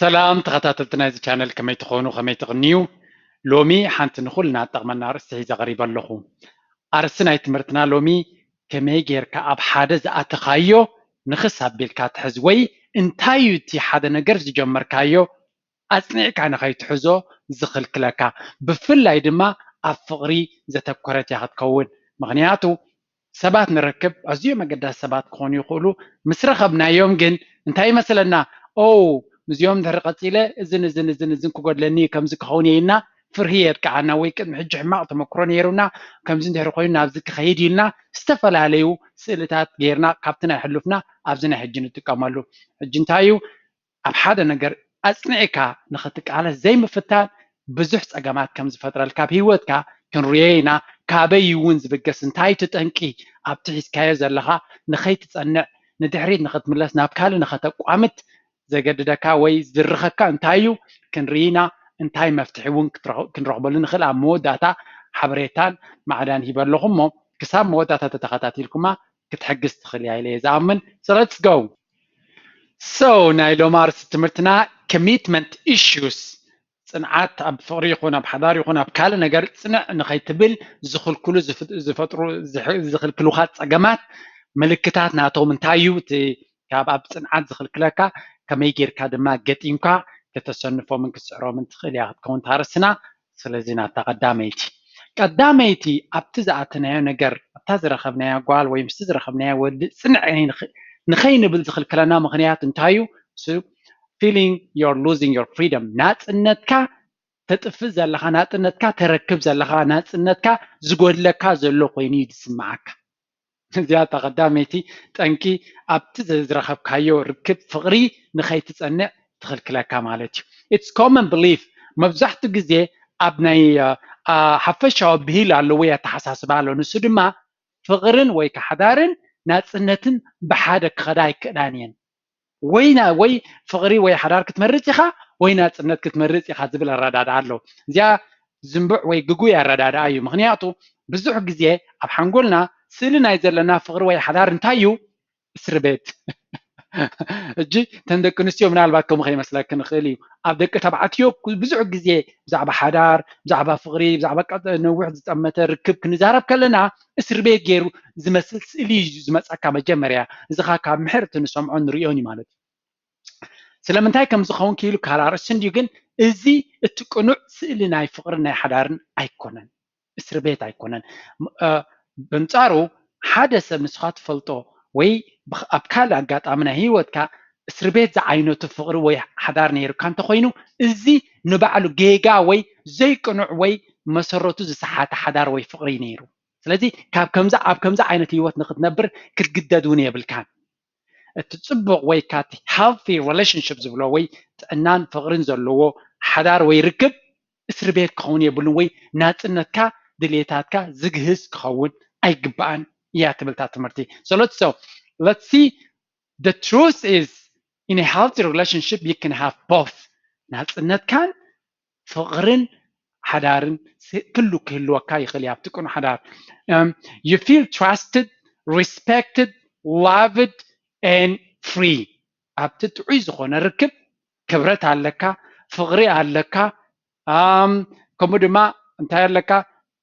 ሰላም ተኸታተልቲ ናይዚ ቻነል፣ ከመይ ትኾኑ? ከመይ ትቕንዩ? ሎሚ ሓንቲ ንኹልና ትጠቕመና ኣርእስቲ ሒዘ ቀሪበ ኣለኹ። ኣርእስቲ ናይ ትምህርትና ሎሚ፣ ከመይ ጌርካ ኣብ ሓደ ዝኣተኻዮ ንኽስ ኣቢልካ ትሕዝ፣ ወይ እንታይ እዩ እቲ ሓደ ነገር ዝጀመርካዮ ኣጽኒዕካ ንኸይትሕዞ ዝኽልክለካ፣ ብፍላይ ድማ ኣብ ፍቕሪ ዘተኮረት እያ ክትከውን። ምኽንያቱ ሰባት ንረክብ፣ ኣዝዮም ኣገዳሲ ሰባት ክኾኑ ይኽእሉ። ምስ ረኸብናዮም ግን እንታይ ይመስለና? ኦ፣ ምስዚኦም እንድሕሪ ቀጺለ እዝን እዝን እዝን እዝን ክጎድለኒ እዩ፣ ከምዚ ክኸውን እየ ኢልና ፍርሂ የጥቅዓና፣ ወይ ቅድሚ ሕጂ ሕማቕ ተመክሮ ነይሩና፣ ከምዚ እንድሕሪ ኮይኑ ናብዚ ክኸይድ ኢልና ዝተፈላለዩ ስእልታት ጌርና ካብቲ ናይ ሕሉፍና ኣብዚ ናይ ሕጂ ንጥቀመሉ። ሕጂ እንታይ እዩ? ኣብ ሓደ ነገር ኣጽኒዕካ ንኽትቃለስ ዘይምፍታን ብዙሕ ጸገማት ከም ዝፈጥረልካ፣ ኣብ ህይወትካ ክንርእዮ ኢና። ካበይ እውን ዝብገስ፣ እንታይ እቲ ጠንቂ ኣብቲ ሒዝካዮ ዘለኻ ንኸይትጸንዕ፣ ንድሕሪት ንኽትምለስ፣ ናብ ካልእ ንኸተቋምት ዘገድደካ ወይ ዝድርኸካ እንታይ እዩ ክንርኢ ኢና። እንታይ መፍትሒ እውን ክትረኽ-፣ ክንረኽበሉ ንኽእል ኣብ መወዳእታ ሓበሬታን ማዕዳን ሂበ ኣለኹ እሞ፣ ክሳብ መወዳእታ ተተኸታቲልኩማ ክትሕግዝ ትኽእል እያ ኢለ እየ ዝኣምን። So let's go። So ናይ ሎሚ ኣርእስቲ ትምህርትና commitment issues፣ ጽንዓት ኣብ ፍቕሪ ይኹን ኣብ ሓዳር ይኹን ኣብ ካልእ ነገር ጽንዕ ንኸይትብል ዝኽልክሉ ዝፍ-፣ ዝፈጥሩ ዝሕ-፣ ዝኽልክሉኻ ጸገማት፣ ምልክታት ናቶም እንታይ እዩ? እቲ ካብ ኣብ ጽንዓት ዝኽልክለካ ከመይ ጌርካ ድማ ገጢምካ ከተሰንፎምን ክትስዕሮምን ትኽእል እያ ክትከውን ታርስና። ስለዚ ናታ ቀዳመይቲ ቀዳመይቲ ኣብቲ ዝኣተናዮ ነገር፣ ኣብታ ዝረኸብናያ ጓል ወይ ምስቲ ዝረኸብናዮ ወዲ ጽንዕ ንኸ-፣ ንኸይንብል ዝኽልክለና ምኽንያት እንታይ እዩ? Su-፣ feeling you're losing your freedom፣ ናጽነትካ ተጥፍእ ዘለኻ፣ ናጽነትካ ተረክብ ዘለኻ፣ ናጽነትካ ዝጎድለካ ዘሎ ኮይኑ እዩ ዝስምዓካ። እዚኣ እታ ቀዳመይቲ ጠንቂ ኣብቲ ዝረኸብካዮ ርክብ ፍቕሪ ንኸይትጸንዕ ትኽልክለካ ማለት እዩ። It's common belief፣ መብዛሕትኡ ግዜ ኣብ ናይ፣ አ፣ አ፣ ሓፈሻዊ ብሂል ኣሎ ወይ ኣተሓሳስባ ኣሎ። ንሱ ድማ ፍቕርን ወይ ከዓ ሓዳርን ናጽነትን ብሓደ ክኸዳ ኣይክእላን እየን። ወይ ና-፣ ወይ ፍቕሪ ወይ ሓዳር ክትመርጽ ኢኻ፣ ወይ ናጽነት ክትመርጽ ኢኻ ዝብል ኣረዳድኣ ኣሎ። እዚኣ ዝንቡዕ ወይ ግጉይ ኣረዳድኣ እዩ። ምኽንያቱ ብዙሕ ግዜ ኣብ ሓንጎልና ስእሊ ናይ ዘለና ፍቕሪ ወይ ሓዳር እንታይ እዩ? እስሪ ቤት። እጂ እተን ደቂ ኣንስትዮ ምናልባት ከምኡ ከይመስለክን ይኽእል እዩ። ኣብ ደቂ ተባዕትዮ ብዙሕ ግዜ ብዛዕባ ሓዳር፣ ብዛዕባ ፍቕሪ፣ ብዛዕባ ቀ-፣ ነዊሕ ዝጠመተ ርክብ ክንዛረብ ከለና እስሪ ቤት ገይሩ ዝመስል ስእሊ እዩ ዝመጸካ መጀመርያ። እዚ ኸኣ ካብ ምሕርቲ ንሰምዖን ንርእዮን እዩ ማለት እዩ። ስለምንታይ ከም ዝኸውን ክኢሉ ካልእ ኣርእስቲ እንድዩ፣ ግን እዚ እቲ ቅኑዕ ስእሊ ናይ ፍቕርን ናይ ሓዳርን ኣይኮነን። እስሪ ቤት ኣይኮነን። ም-፣ እ፣ በንጻሩ ሓደ ሰብ ንስኻ ትፈልጦ ወይ ብኽ-፣ ኣብ ካልእ ኣጋጣሚ ናይ ህይወትካ እስሪ ቤት ዝዓይነቱ ፍቕሪ ወይ ሓዳር ነይሩካ እንተኾይኑ፣ እዚ ንባዕሉ ጌጋ ወይ ዘይቅኑዕ ወይ መሰረቱ ዝሰሓተ ሓዳር ወይ ፍቕሪ እዩ ነይሩ። ስለዚ ካብ ከምዚ፣ ኣብ ከምዚ ዓይነት ህይወት ንኽትነብር ክትግደድ እውን የብልካን። እቲ ጽቡቕ ወይ ካቲ healthy relationship ዝብሎ ወይ ጥዕናን ፍቕርን ዘለዎ ሓዳር ወይ ርክብ እስሪ ቤት ክኸውን የብሉን፣ ወይ ናጽነትካ ድሌታትካ ዝግህስ ክኸውን ኣይግባእን እያ ትብል እታ ትምህርቲ። So let's, so let's see, the truth is, in a healthy relationship you can have both፣ ናጽነትካን ፍቕርን ሓዳርን ስ-፣ ክሉ ክህልወካ ይኽእል እዩ ኣብቲ ቅኑዕ ሓዳር። Um, you feel trusted, respected, loved and free። ኣብቲ ጥዑይ ዝኾነ ርክብ ክብረት ኣለካ፣ ፍቕሪ ኣለካ፣ ኣም፣ ከምኡ ድማ እንታይ ኣለካ?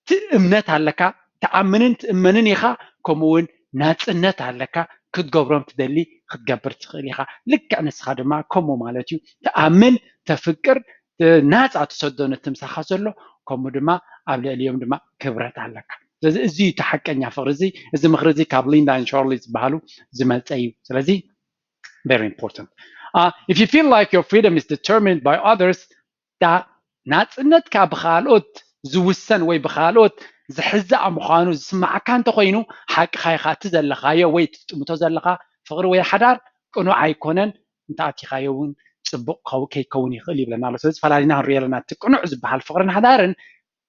ት-፣ እምነት ኣለካ፣ ትኣምንን ትእመንን ኢኻ፣ ከምኡ እውን ናጽነት ኣለካ፣ ክትገብሮም ትደሊ ክትገብር ትኽእል ኢኻ። ልክዕ ንስኻ ድማ ከምኡ ማለት እዩ፣ ትኣምን፣ ተፍቅር፣ እ፣ ናጻ ትሰዶ ነቲ ምሳኻ ዘሎ፣ ከምኡ ድማ ኣብ ልዕሊኦም ድማ ክብረት ኣለካ። ስለዚ እዚ እዩ እቲ ሓቀኛ ፍቕሪ። እዚ፣ እዚ ምኽሪ እዚ ካብ ሊንዳ ን ሻርሊ ዝበሃሉ ዝመጸ እዩ። ስለዚ very important። Uh, if you feel like your freedom is determined by others፣ ዳ-፣ ናጽነትካ ብኻልኦት ዝውሰን ወይ ብኻልኦት ዝሕዛእ ምዃኑ ዝስምዓካ እንተኾይኑ፣ ሓቅኻ ኢኻ። እቲ ዘለኻዮ ወይ ትጥምቶ ዘለኻ ፍቕሪ ወይ ሓዳር ቅኑዕ ኣይኮነን፣ እንተኣቲኻዮ እውን ጽቡቕ ከው-፣ ከይከውን ይኽእል ይብለና ኣሎ። ስለዚ ፈላሊና ክንሪኦ ኣለና። እቲ ቅኑዕ ዝበሃል ፍቕርን ሓዳርን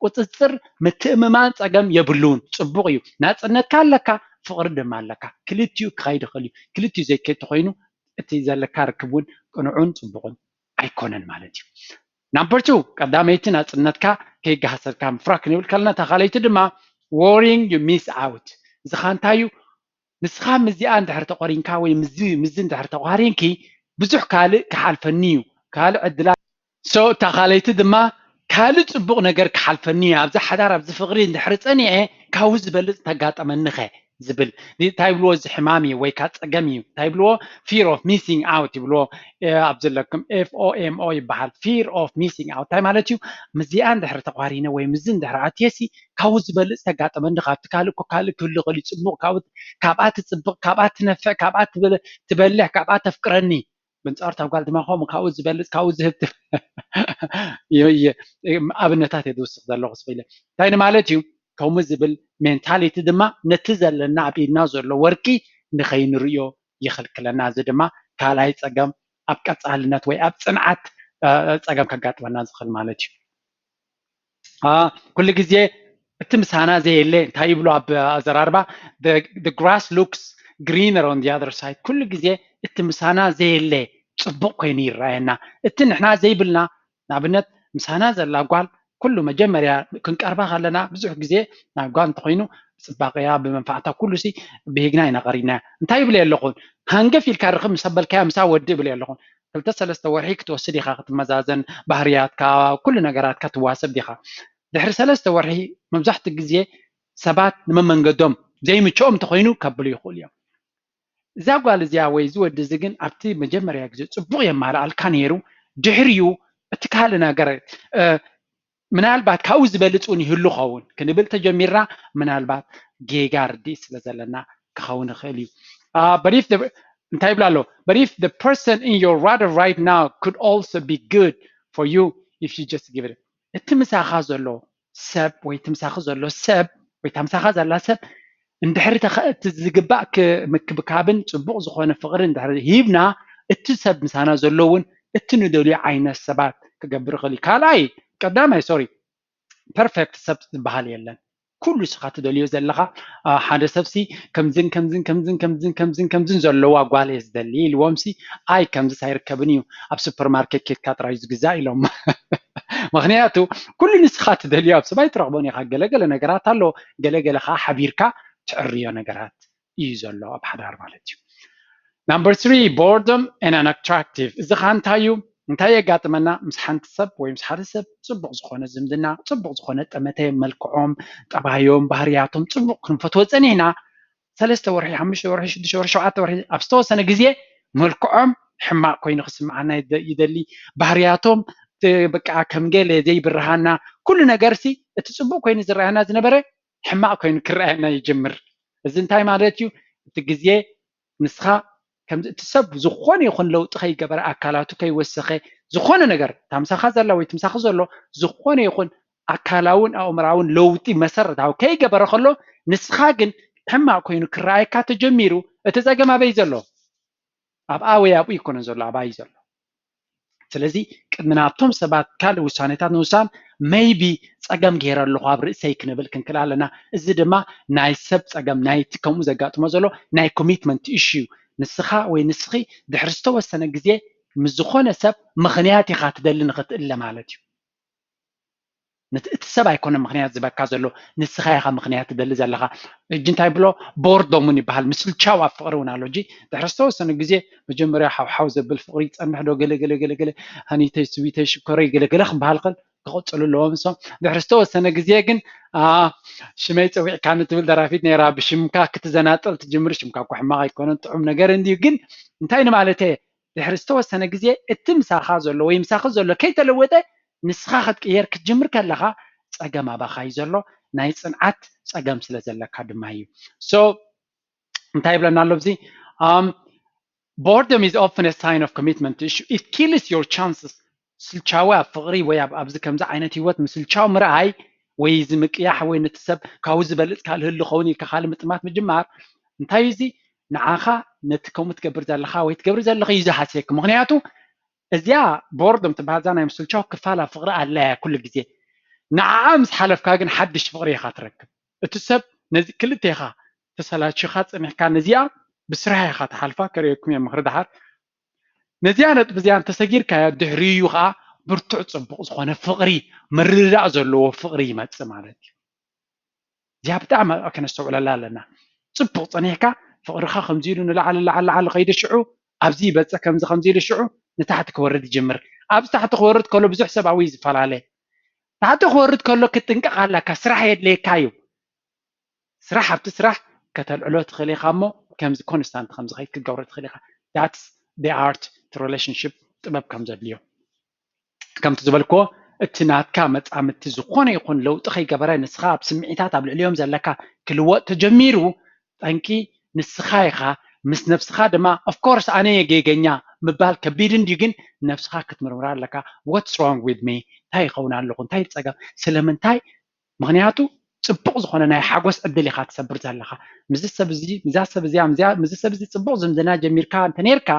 ቁጽጽር፣ ምትእምማን ጸገም የብሉን። ጽቡቕ እዩ። ናጽነትካ ኣለካ፣ ፍቕሪ ድማ ኣለካ። ክልቲኡ ክኸይድ ይኽእል እዩ። ክልቲኡ ዘይከይድ ተኾይኑ፣ እቲ ዘለካ ርክብ እውን ቅኑዕን ጽቡቕን ኣይኮነን ማለት እዩ። ናምበር ቱ፣ ቀዳመይቲ ናጽነትካ ከይገሃሰልካ ምፍራህ ክንብል ከለና፣ እታ ካልኣይቲ ድማ worrying you miss out። እዚ ኸኣ እንታይ እዩ? ንስኻ ምስዚኣ እንድሕር ተቆሪንካ ወይ ምስዚ፣ ምስዚ እንድሕር ተቋሪንኪ፣ ብዙሕ ካልእ ክሓልፈኒ እዩ፣ ካልእ ዕድላት so እታ ካልኣይቲ ድማ ካልእ ፅቡቕ ነገር ክሓልፈኒ ኣብዚ ሓዳር ኣብዚ ፍቕሪ እንድሕር ፀኒዐ ካብኡ ዝበልፅ ተጋጠመኒኸ ዝብል እንታይ ይብልዎ እዚ ሕማም እዩ ወይ ከዓ ፀገም እዩ እንታይ ይብልዎ fear of missing out ይብልዎ ኣብ ዘለኩም F O M O ይበሃል fear of missing out እንታይ ማለት እዩ ምዚኣ እንድሕር ተቋሪነ ወይ ምዚ እንድሕር ኣትየሲ ካብኡ ዝበልፅ ተጋጠመኒ ካብቲ ካልእ እኮ ካልእ ክህሉ ይኽእል እዩ ፅቡቕ ካብኣ ትፅብቕ ካብኣ ትነፍዕ ካብኣ ትበልሕ ካብኣ ተፍቅረኒ ብንፃር እታ ጓል ድማ ከምኡ ካብኡ ዝበልፅ ካብኡ ዝህብ ኣብነታት እየ ዝውስኽ ዘለኹ ስለ እንታይ ንማለት እዩ ከምኡ ዝብል ሜንታሊቲ ድማ ነቲ ዘለና ኣብ ኢድና ዘሎ ወርቂ ንኸይንርእዮ ይኽልክለና እዚ ድማ ካልኣይ ፀገም ኣብ ቀፃልነት ወይ ኣብ ፅንዓት ፀገም ከጋጥመና ዝኽእል ማለት እዩ ኩሉ ግዜ እቲ ምሳና ዘየለ እንታይ ይብሉ ኣብ ኣዘራርባ the grass looks greener on the other side ኩሉ ግዜ እቲ ምሳና ዘየለ ፅቡቕ ኮይኑ ይረኣየና እቲ ንሕና ዘይብልና ንኣብነት ምሳና ዘላ ጓል ኩሉ መጀመርያ ክንቀርባ ከለና ብዙሕ ግዜ ናብ ጓል እንተኮይኑ ብፅባቀያ ብመንፋዕታ ኩሉ ሲ ብሂግና ኢና ቀሪብናያ እንታይ ይብል ኣለኹን ሃንገፍ ኢልካ ርክብ ምስ ኣበልካያ ምሳ ወዲ ይብል ኣለኹን ክልተ ሰለስተ ወርሒ ክትወስድ ኢኻ ክትመዛዘን ባህርያትካ ኩሉ ነገራትካ ትዋሰብ ዲኻ ድሕሪ ሰለስተ ወርሒ መብዛሕትኡ ግዜ ሰባት ንመመንገዶም ዘይምችኦም እንተኮይኑ ከብሉ ይኽእሉ እዮም እዛ ጓል እዚኣ ወይ እዚ ወዲ እዚ ግን ኣብቲ መጀመርያ ግዜ ፅቡቕ የማልኣልካ ነይሩ ድሕሪኡ እቲ ካልእ ነገር ምናልባት ካብኡ ዝበልፅ እውን ይህሉ ኸውን ክንብል ተጀሚርና ምናልባት ጌጋ ርድኢት ስለ ዘለና ክኸውን ይኽእል እዩ but if the እንታይ ይብላ ኣሎ but if the person in your radar right now could also be good for you if you just give it እቲ ምሳኻ ዘሎ ሰብ ወይ እቲ ምሳኺ ዘሎ ሰብ ወይ እታ ምሳኻ ዘላ ሰብ እንድሕሪ እቲ ዝግባእ ምክብካብን ፅቡቕ ዝኾነ ፍቕሪ እንድሕሪ ሂብና እቲ ሰብ ምሳና ዘሎ እውን እቲ ንደልዮ ዓይነት ሰባት ክገብር ይኽእል እዩ ካልኣይ ቀዳማይ ሶሪ ፐርፌክት ሰብ ዝበሃል የለን ኩሉ ስኻ ትደልዮ ዘለኻ ሓደ ሰብሲ ከምዝን ከምዝን ከምዝን ከምዝን ከምዝን ከምዝን ዘለዋ ጓል እየ ዝደሊ ኢልዎም ሲ ኣይ ከምዝስ ኣይርከብን እዩ ኣብ ሱፐርማርኬት ኬድካ ጥራይ ዝግዛእ ኢሎም ምክንያቱ ኩሉ ንስኻ ትደልዮ ኣብ ሰብ ኣይትረኽቦን ኢኻ ገለገለ ነገራት ኣሎ ገለገለ ከዓ ሓቢርካ ትዕርዮ ነገራት እዩ ዘሎ ኣብ ሓዳር ማለት እዩ number three boredom and unattractive እዚ ከዓ እንታይ እዩ እንታይ የጋጥመና ምስ ሓንቲ ሰብ ወይ ምስ ሓደ ሰብ ፅቡቕ ዝኾነ ዝምድና ፅቡቕ ዝኾነ ጠመተ መልክዖም ጠባዮም ባህርያቶም ፅቡቕ ክንፈትዎ ፀኒሕና ሰለስተ ወርሒ ሓሙሽተ ወርሒ ሽዱሽተ ወርሒ ሸውዓተ ወርሒ ኣብ ዝተወሰነ ግዜ መልክዖም ሕማቕ ኮይኑ ክስምዓና ይደሊ ባህርያቶም በቃ ከም ገለ ዘይብርሃና ኩሉ ነገር ሲ እቲ ፅቡቕ ኮይኑ ዝረኣየና ዝነበረ ሕማቕ ኮይኑ ክረኣየና ይጅምር እዚ እንታይ ማለት እዩ እቲ ግዜ ንስኻ ከምዚ እቲ ሰብ ዝኾነ ይኹን ለውጢ ከይገበረ ኣካላቱ ከይወሰኸ ዝኾነ ነገር ታምሳኻ ዘላ ወይ ትምሳኺ ዘሎ ዝኾነ ይኹን ኣካላውን ኣእምራውን ለውጢ መሰረታዊ ከይገበረ ከሎ ንስኻ ግን ሕማቕ ኮይኑ ክረኣየካ ተጀሚሩ እቲ ፀገም ኣበይ ዘሎ ኣብኣ ወይ ኣብኡ ይኮነ ዘሎ ኣባይ ዘሎ ስለዚ ቅድሚ ናብቶም ሰባት ካልእ ውሳኔታት ንውሳን maybe ፀገም ገይረ ኣለኹ ኣብ ርእሰይ ክንብል ክንክእል ኣለና እዚ ድማ ናይ ሰብ ፀገም ናይቲ ከምኡ ዘጋጥሞ ዘሎ ናይ commitment issue ንስኻ ወይ ንስኺ ድሕሪ ዝተወሰነ ግዜ ምስ ዝኾነ ሰብ ምኽንያት ኢኻ ትደሊ ንኽትእለ ማለት እዩ ነቲ እቲ ሰብ ኣይኮነ ምኽንያት ዝበካ ዘሎ ንስኻ ኢኻ ምኽንያት ትደሊ ዘለኻ እጂ እንታይ ብሎ boredom ውን ይበሃል ምስልቻው ኣብ ፍቕሪ እውን ኣሎ እጂ ድሕሪ ዝተወሰነ ግዜ መጀመርያ ሓውሓው ዘብል ፍቕሪ ይፀንሕ ዶ ገለ ገለ ገለ ገለ ሃኒተይ ስዊተይ ሽኮረይ ገለ ገለ ክበሃል ክእል ክቕፅሉ ኣለዎም ሶ ድሕሪ ዝተወሰነ ግዜ ግን ሽመይ ፀዊዕካኒ ትብል ደራፊት ነይራ ብሽምካ ክትዘናጠል ትጅምር ሽምካ እኮ ሕማቕ ኣይኮነን ጥዑም ነገር እንድዩ ግን እንታይ ንማለተ ድሕሪ ዝተወሰነ ግዜ እቲ ምሳኻ ዘሎ ወይ ምሳኺ ዘሎ ከይተለወጠ ንስኻ ክትቅየር ክትጅምር ከለኻ ፀገም ኣባኻ እዩ ዘሎ ናይ ፅንዓት ፀገም ስለ ዘለካ ድማ እዩ so እንታይ ይብለና ኣሎ ኣብዚ boredom is often a sign of commitment issue it kills your chances ስልቻዊ ኣብ ፍቕሪ ወይ ኣብዚ ከምዚ ዓይነት ህይወት ምስልቻው ምርኣይ ወይ እዚ ምቅያሕ ወይ ነቲ ሰብ ካብኡ ዝበልፅ ካልእ ህሉ ኸውን ኢልካ ካልእ ምጥማት ምጅማር እንታይ እዚ ንዓኻ ነቲ ከምኡ ትገብር ዘለኻ ወይ ትገብሪ ዘለኺ እዩ ዝሃስየኪ ምክንያቱ እዚኣ boredom ትበሃል እዛ ናይ ምስልቻው ክፋል ኣብ ፍቕሪ ኣላ እያ ኩሉ ግዜ ንዓኣ ምስ ሓለፍካ ግን ሓድሽ ፍቕሪ ኢኻ ትረክብ እቲ ሰብ ነዚ ክልተ ኢኻ ተሰላችኻ ፀኒሕካ ነዚኣ ብስራሕ ኢኻ ትሓልፋ ከርእየኩም እየ ምክሪ ድሓር ነዚኣ ነጥቢ እዚኣ እንተሰጊርካያ ድሕሪኡ ከዓ ብርቱዕ ፅቡቕ ዝኾነ ፍቕሪ ምርድዳእ ዘለዎ ፍቕሪ ይመፅእ ማለት እዩ እዚኣ ብጣዕሚ ከነስተውዕለላ ኣለና ፅቡቕ ፀኒሕካ ፍቕርኻ ከምዚ ኢሉ ንላዕሊ ላዕሊ ላዕሊ ከይደ ሽዑ ኣብዚ ይበፅእ ከምዚ ከምዚ ኢሉ ሽዑ ንታሕቲ ክወርድ ይጅምር ኣብዚ ታሕቲ ክወርድ ከሎ ብዙሕ ሰብኣዊ እዩ ዝፈላለ። ታሕቲ ክወርድ ከሎ ክትጥንቀቕ ኣለካ። ስራሕ የድልየካ እዩ። ስራሕ ኣብቲ ስራሕ ከተልዕሎ ትኽእል ኢኻ እሞ ከምዚ ኮንስታንት ከምዚ ከይድ ክትገብሮ ትኽእል ኢኻ። That's the art to relationship ጥበብ ከም ዘድልዮ። ከምቲ ዝበልክዎ እቲ ናትካ መጻምድቲ ዝኾነ ይኹን ለውጢ ከይገበረ ንስኻ ኣብ ስምዒታት ኣብ ልዕሊኦም ዘለካ ክልወጥ ተጀሚሩ ጠንቂ ንስኻ ኢኻ። ምስ ነብስኻ ድማ of course ኣነ እየ ጌገኛ ምባል ከቢድ እንድዩ፣ ግን ነብስኻ ክትምርምራ ኣለካ። What's wrong with me? እንታይ ይኸውን ኣለኹ? እንታይ ጸገም? ስለምንታይ? ምኽንያቱ ጽቡቕ ዝኾነ ናይ ሓጎስ ዕድል ኢኻ ትሰብር ዘለኻ። ምስዚ ሰብ እዚ ምስዛ ሰብ እዚኣ ምስዚ ሰብ እዚ ጽቡቕ ዝምድና ጀሚርካ እንተነርካ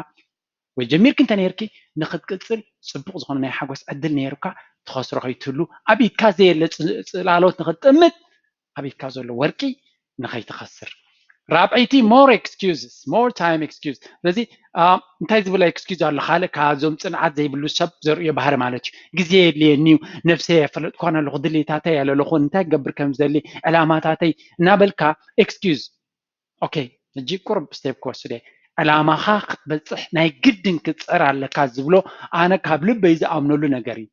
ወይ ጀሚርኪ እንተነርኪ ንኽትቅጽል ጽቡቕ ዝኾነ ናይ ሓጎስ ዕድል ነይሩካ ትኸስሮ ከይትህሉ ኣብ ኢድካ ዘየለ ጽላሎት ንኽትጥምት ኣብ ኢድካ ዘሎ ወርቂ ንኸይትኸስር። ራብዐይቲ more excuses, more time excuse። ስለዚ እንታይ ዝብል excuse ኣሎ? ካልእ ካብዞም ጽንዓት ዘይብሉ ሰብ ዘርእዮ ባህሪ ማለት እዩ። ግዜ የድልየኒ እዩ፣ ነብሰይ ኣይፈለጥኳን ኣለኹ፣ ድሌታተይ ኣለለኹ፣ እንታይ ክገብር ከም ዝደሊ፣ ዕላማታተይ እናበልካ excuse። ኦኬ፣ ሕጂ ቁሩብ ስቴፕ ክወስድ እየ። ዕላማኻ ክትበጽሕ ናይ ግድን ክትጽዕር ኣለካ ዝብሎ ኣነ ካብ ልበይ ዝኣምነሉ ነገር እዩ።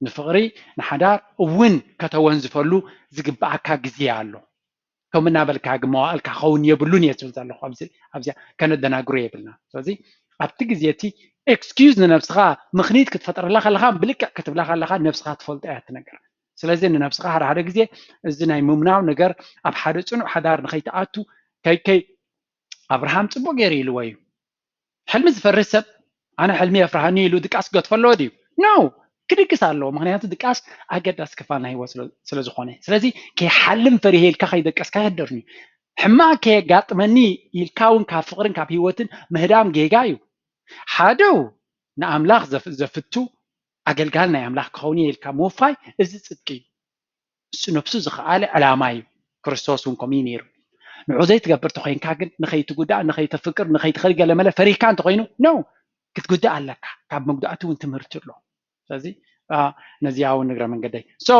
ንፍቕሪ ንሓዳር እውን ከተወንዝፈሉ ዝግብኣካ ግዜ ኣሎ። ከም እናበልካ ግን መዋእልካ ክኸውን የብሉን እየ ዝብል ዘለኹ። ኣብዚኣ ከነደናግሮ የብልና። ስለዚ ኣብቲ ግዜ እቲ ኤክስኪዩዝ ንነብስኻ ምኽኒት ክትፈጥረላ ከለኻ ብልክዕ ክትብላ ከለኻ ነብስኻ ትፈልጦ እያ እቲ ነገር። ስለዚ ንነብስኻ ሓደ ሓደ ግዜ እዚ ናይ ምምናው ነገር ኣብ ሓደ ፅኑዕ ሓዳር ንኸይትኣቱ ከይከይ ኣብርሃም ፅቡቅ ገይሩ ኢልዎ እዩ። ሕልሚ ዝፈርስ ሰብ ኣነ ሕልሚ የፍርሃኒ ኢሉ ድቃስ ክገድፎ ኣለዎ ድዩ? ኖ፣ ክድቅስ ኣለዎ። ምክንያቱ ድቃስ ኣገዳሲ ክፋል ናይ ህይወት ስለዝኮነ፣ ስለዚ ከይሓልም ፈሪሄ ኢልካ ከይደቀስካ የሕደርኒ። ሕማቅ ከየጋጥመኒ ኢልካ እውን ካብ ፍቅርን ካብ ህይወትን ምህዳም ጌጋ እዩ። ሓደው ንኣምላኽ ዘፍቱ ኣገልጋል ናይ ኣምላኽ ክኸውን እየ ኢልካ ምውፋይ እዚ ጽድቂ እዩ። እሱ ነብሱ ዝኸኣለ ዕላማ እዩ። ክርስቶስ እውን ከምኡ እዩ ነይሩ። ንዑ ዘይትገብር ተኮይንካ ግን ንኸይትጉዳእ ንኸይተፍቅር ንኸይትኸል ገለመለ ፈሪህካ እንተኮይኑ ኖ ክትጉዳእ ኣለካ። ካብ መጉዳእቲ እውን ትምህርቲ ኣሎ። ስለዚ ነዚኣ እውን ንግረ መንገደይ። So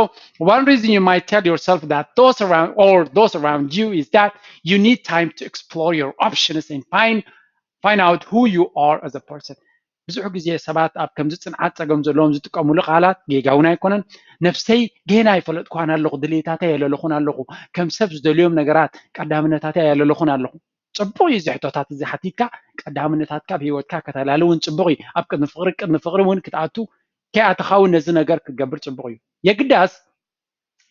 one reason you might tell yourself that those around or those around you is that you need time to explore your options and find find out who you are as a person. ብዙሕ ግዜ ሰባት ኣብ ከምዚ ጽንዓት ጸገም ዘለዎም ዝጥቀምሉ ቃላት ጌጋ እውን ኣይኮነን። ነብሰይ ገና ኣይፈለጥኳን ኣለኹ፣ ድሌታተይ ኣየለለኹን ኣለኹ፣ ከም ሰብ ዝደልዮም ነገራት ቀዳምነታተይ ኣየለለኹን ኣለኹ። ጽቡቕ እዩ እዚ ሕቶታት እዚ ሓቲትካ ቀዳምነታትካ ኣብ ህይወትካ ከተላሊ እውን ጽቡቕ እዩ። ኣብ ቅድሚ ፍቕሪ ቅድሚ ፍቕሪ እውን ክትኣቱ ከይኣተኻ እውን ነዚ ነገር ክትገብር ጽቡቕ እዩ። የግዳስ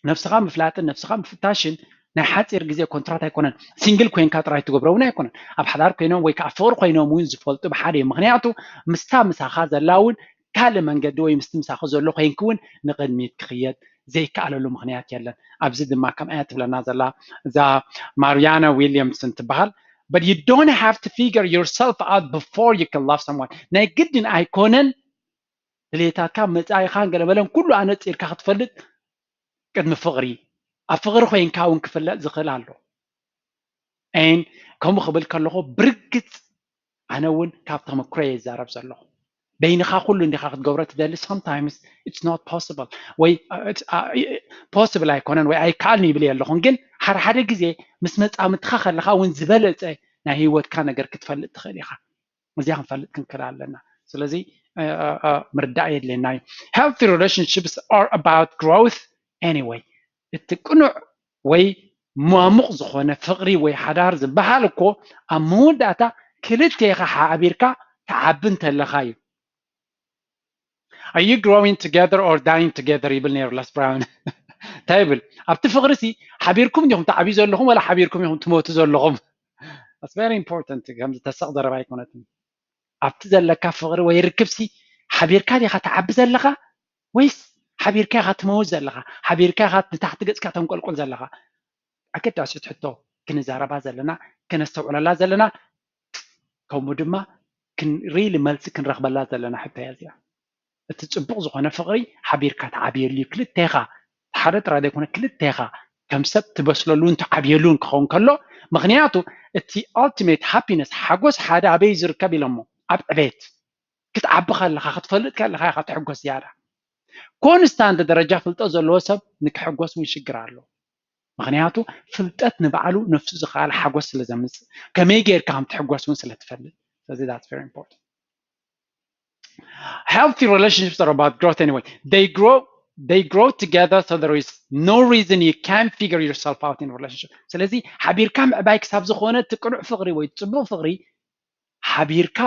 ነብስኻ ምፍላጥን ነብስኻ ምፍታሽን ናይ ሓፂር ግዜ ኮንትራት ኣይኮነን። ሲንግል ኮይንካ ጥራይ ትገብሮ እውን ኣይኮነን። ኣብ ሓዳር ኮይኖም ወይ ከዓ ፍቕሪ ኮይኖም እውን ዝፈልጡ ብሓደ እዩ። ምክንያቱ ምስታ ምሳኻ ዘላ እውን ካልእ መንገዲ ወይ ምስቲ ምሳኺ ዘሎ ኮይንኪ እውን ንቕድሚት ክኽየድ ዘይከኣለሉ ምክንያት የለን። ኣብዚ ድማ ከምኣ እያ ትብለና ዘላ እዛ ማሪያና ዊልያምስን ትበሃል። But you don't have to figure yourself out before you can love someone. ናይ ግድን ኣይኮነን ድሌታትካ መጻኢኻን ገለመለን ኩሉ ኣነጺርካ ክትፈልጥ ቅድሚ ፍቕሪ ኣብ ፍቕሪ ኮይንካ እውን ክፍለጥ ዝኽእል ኣሎ። ን ከምኡ ክብል ከለኹ ብርግጽ ኣነ እውን ካብ ተመክሮ እየ ዝዛረብ ዘለኹ። በይንኻ ኩሉ እንዲኻ ክትገብሮ ትደሊ sometimes it's not possible ወይ possible ኣይኮነን ወይ ኣይከኣልን ይብል የለኹን። ግን ሓደ ሓደ ግዜ ምስ መጻምድትኻ ከለኻ እውን ዝበለጸ ናይ ህይወትካ ነገር ክትፈልጥ ትኽእል ኢኻ። እዚኣ ክንፈልጥ ክንክእል ኣለና። ስለዚ ምርዳእ የድልየና እዩ። Healthy relationships are about growth anyway። እቲ ቅኑዕ ወይ ሟሙቕ ዝኾነ ፍቕሪ ወይ ሓዳር ዝበሃል እኮ ኣብ መወዳእታ ክልቴኻ ሓቢርካ ትዓቢ እንተለኻ እዩ። Are you growing together or dying together ይብል ነይሩ ላስ ብራውን። እንታይ ይብል ኣብቲ ፍቕሪ ሲ ሓቢርኩም ዲኹም ትዓብዩ ዘለኹም ወላ ሓቢርኩም ኢኹም ትሞቱ ዘለኹም? That's very important። ከምዚ ተሰቕ ዘረባ ኣይኮነትን። ኣብቲ ዘለካ ፍቕሪ ወይ ርክብሲ ሓቢርካ ዲኻ ትዓቢ ዘለኻ ወይስ ሓቢርካ ኢኻ ትመውት ዘለኻ? ሓቢርካ ኢኻ ንታሕቲ ገጽካ ተንቆልቁል ዘለኻ? ኣገዳሲት ሕቶ ክንዛረባ ዘለና፣ ክነስተውዕለላ ዘለና፣ ከምኡ ድማ ሪሊ መልሲ ክንረኽበላ ዘለና ሕቶ እያ እዚኣ። እቲ ጽቡቕ ዝኾነ ፍቕሪ ሓቢርካ ትዓብየሉ እዩ። ክልቴኻ ሓደ ጥራይ ዘይኮነ ክልቴኻ ከም ሰብ ትበስለሉን ትዓብየሉን ክኸውን ከሎ፣ ምኽንያቱ እቲ ኣልቲሜት ሃፒነስ ሓጎስ ሓደ ኣበይ ዝርከብ ኢሎሞ ኣብ ዕቤት ክትዓቢ ከለኻ ክትፈልጥ ከለኻ ኢኻ ትሕጎስ ዝያዳ። ኮንስታንት ደረጃ ፍልጠት ዘለዎ ሰብ ንክሕጎስ እውን ሽግር ኣሎ። ምኽንያቱ ፍልጠት ንባዕሉ ነፍሱ ዝኸኣለ ሓጎስ ስለ ዘምጽእ ከመይ ጌርካ ከም ትሕጎስ እውን ስለ ትፈልጥ። ስለዚ that's very important። Healthy relationships are about growth anyway. They grow they grow together, so there is no reason you can't figure yourself out in a relationship. ስለዚ ሓቢርካ ምዕባይ ክሳብ ዝኾነ እቲ ቅኑዕ ፍቕሪ ወይ ጽቡቕ ፍቕሪ ሓቢርካ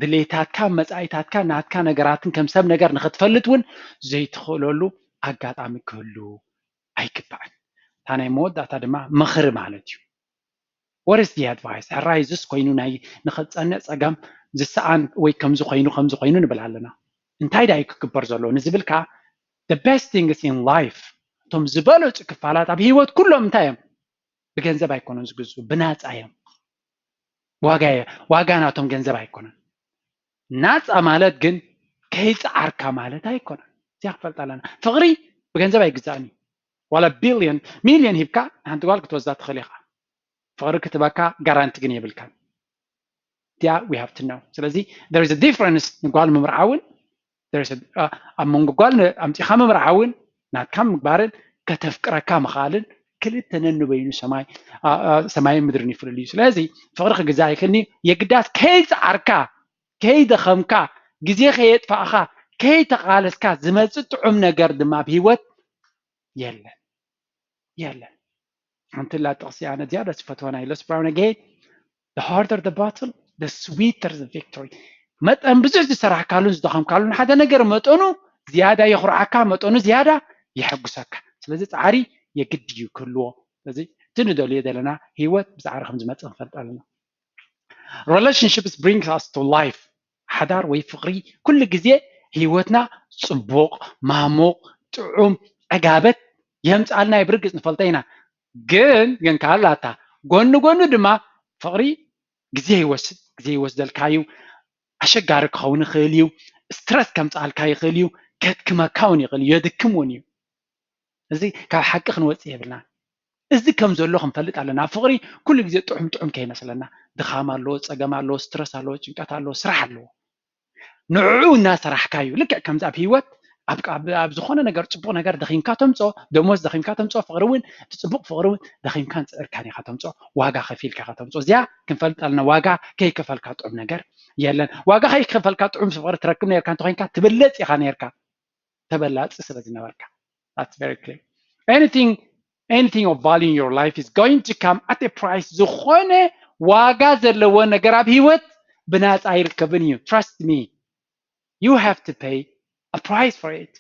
ድሌታትካ መጻኢታትካ ናትካ ነገራትን ከም ሰብ ነገር ንኽትፈልጥ እውን ዘይትኽእለሉ ኣጋጣሚ ክህሉ ኣይግባእን። እታ ናይ መወዳእታ ድማ ምኽሪ ማለት እዩ። What is the advice? ሕራይ ዝስ ኮይኑ ናይ ንኸጸንዕ ጸገም ዝሰኣን ወይ ከምዚ ኮይኑ ከምዚ ኮይኑ ንብል ኣለና። እንታይ ዳዩ ክግበር ዘለዎ ንዝብል ከዓ the best things in life እቶም ዝበለጹ ክፋላት ኣብ ህይወት ኩሎም እንታይ እዮም? ብገንዘብ ኣይኮነን ዝግዝኡ፣ ብናጻ እዮም። ዋጋ ዋጋ ናቶም ገንዘብ ኣይኮነን። ናጻ ማለት ግን ከይጸዓርካ ማለት ኣይኮነን። እዚኣ ክፈልጥ ኣለና። ፍቕሪ ብገንዘብ ኣይግዛእን እዩ። ዋላ ቢልዮን ሚልዮን ሂብካ ሓንቲ ጓል ክትወስዳ ትኽእል ኢኻ። ፍቕሪ ክትበካ ጋራንቲ ግን የብልካን። እዚኣ we have to know። ስለዚ there is a difference ንጓል ምምርዓውን ኣብ መንጎ ጓል ኣምፂኻ ምምርዓውን ናትካ ምግባርን ከተፍቅረካ ምኽኣልን ክልተ ነንበይኑ ሰማይ ሰማይን ምድርን እዩ ፍልልዩ። ስለዚ ፍቕሪ ክግዛእ ይኽእልኒ የግዳስ ከይፀዓርካ ከይደኸምካ ግዜ ከየጥፋእኻ ከይተቓለስካ ዝመፅእ ጥዑም ነገር ድማ ኣብ ህይወት የለን የለን። ሓንቲ ላ ጥቕሲ ኣነ ዝያዳ ዝፈትዋ ናይ Les Brown again the harder the battle the sweeter the victory። መጠን ብዙሕ ዝሰራሕካሉን ዝደኸምካሉን ሓደ ነገር መጠኑ ዝያዳ የኹርዓካ፣ መጠኑ ዝያዳ የሐጉሰካ። ስለዚ ፃዕሪ የግድ እዩ ክህልዎ። ስለዚ እቲ ንደልዮ ዘለና ህይወት ብፃዕሪ ከም ዝመፅእ ክንፈልጥ ኣለና። Relationships brings us to life። ሓዳር ወይ ፍቕሪ ኩሉ ግዜ ህይወትና ፅቡቕ፣ ማሙቕ፣ ጥዑም፣ ዕጋበት የምፅኣልና እዩ። ብርግፅ ንፈልጦ ኢና። ግን ግን ካላታ ጎኒ ጎኒ ድማ ፍቕሪ ግዜ ይወስድ ግዜ ይወስደልካ እዩ። ኣሸጋሪ ክኸውን ይኽእል እዩ። ስትረስ ከምፅኣልካ ይኽእል እዩ። ከድክመካ እውን ይኽእል እዩ። የድክም እውን እዩ። እዚ ካብ ሓቂ ክንወፅእ የብልና። እዚ ከም ዘሎ ክንፈልጥ ኣለና። ኣብ ፍቕሪ ኩሉ ግዜ ጥዑም ጥዑም ከይመስለና። ድኻም ኣለዎ፣ ፀገም ኣለዎ፣ ስትረስ ኣለዎ፣ ጭንቀት ኣለዎ፣ ስራሕ ኣለዎ። ንዕኡ እናሰራሕካ እዩ። ልክዕ ከምዚ ኣብ ህይወት ኣብ ዝኾነ ነገር ፅቡቕ ነገር ደኺምካ ተምፅኦ፣ ደሞዝ ደኺምካ ተምፅኦ፣ ፍቕሪ እውን እቲ ፅቡቕ ፍቕሪ እውን ደኺምካን ፅዕርካን ኢኻ ተምፅኦ፣ ዋጋ ከፊልካ ኢኻ ተምፅኦ። እዚኣ ክንፈልጥ ኣለና። ዋጋ ከይከፈልካ ጥዑም ነገር የለን። ዋጋ ከይከፈልካ ጥዑም ፍቕሪ ትረክብ ነርካ እንተኮይንካ ትብለፅ ኢኻ ነርካ። ተበላፂ ስለ ዝነበርካ። That's very clear. Anything anything of value in your life is going to come at a price። ዝኾነ ዋጋ ዘለዎ ነገር ኣብ ህይወት ብናፃ ኣይርከብን እዩ። Trust me, you have to pay a price for it።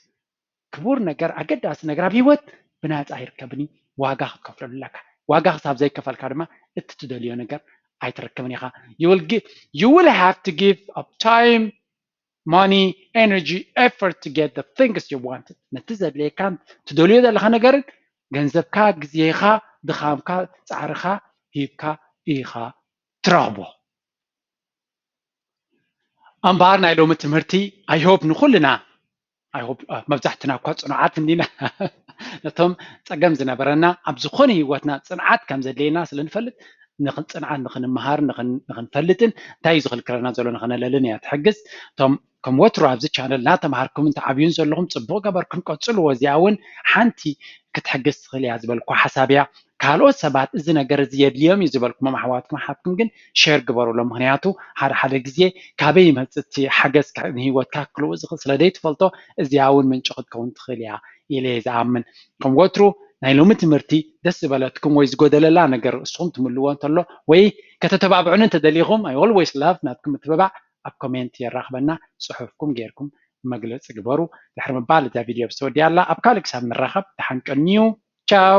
ክቡር ነገር ኣገዳሲ ነገር ኣብ ህይወት ብናፃ ኣይርከብን እዩ። ዋጋ ክትከፍለሉ ኣለካ። ዋጋ ክሳብ ዘይከፈልካ ድማ እቲ ትደልዮ ነገር ኣይትረክብን ኢኻ። You will have to give up time money, energy, effort to get the things you wanted። ነቲ ዘድልየካን ትደልዮ ዘለኻ ነገርን ገንዘብካ፣ ግዜኻ፣ ድኻምካ፣ ፃዕርኻ ሂብካ ኢኻ ትረኽቦ። ኣምባር ናይ ሎሚ ትምህርቲ I hope ንኩልና I hope መብዛሕትና እኳ ፅኑዓት እንዲና ነቶም ፀገም ዝነበረና ኣብ ዝኾነ ህይወትና ፅንዓት ከም ዘድልየና ስለ ንፈልጥ ንክንፅንዓት ንክንመሃር ንክንፈልጥን እንታይ እዩ ዝኽልክለና ዘሎ ንክነለልን እያ ትሕግዝ። እቶም ከም ወትሩ ኣብዚ ቻነል እናተምሃርኩምን ትዓብዩን ዘለኹም ፅቡቕ ገበርኩም ቀፅልዎ። እዚኣ እውን ሓንቲ ክትሕግዝ ትኽእል እያ ዝበልኩ ሓሳብ እያ። ካልኦት ሰባት እዚ ነገር እዚ የድልዮም እዩ ዝበልኩሞም ኣሕዋትኩም ኣሓትኩም ግን ሸር ግበሩሎም። ምክንያቱ ሓደ ሓደ ግዜ ካበይ ይመፅእ እቲ ሓገዝ ንህይወትካ ክልውጥ ዝኽእል ስለ ዘይትፈልጦ እዚኣ እውን ምንጪ ክትከውን ትኽእል እያ ኢለ እየ ዝኣምን። ከም ወትሩ ናይ ሎሚ ትምህርቲ ደስ ዝበለትኩም ወይ ዝጎደለላ ነገር እስኹም ትምልዎ እንተሎ ወይ ከተተባብዑኒ እንተደሊኹም I always love ናትኩም ምትብባዕ ኣብ ኮሜንት የራኽበና። ፅሑፍኩም ጌርኩም መግለፂ ግበሩ። ድሕሪ ምባል እዛ ቪድዮ ብዝተወዲያ ኣላ። ኣብ ካልእ ክሳብ ንራኸብ ደሓን ቀንዩ። ቻው።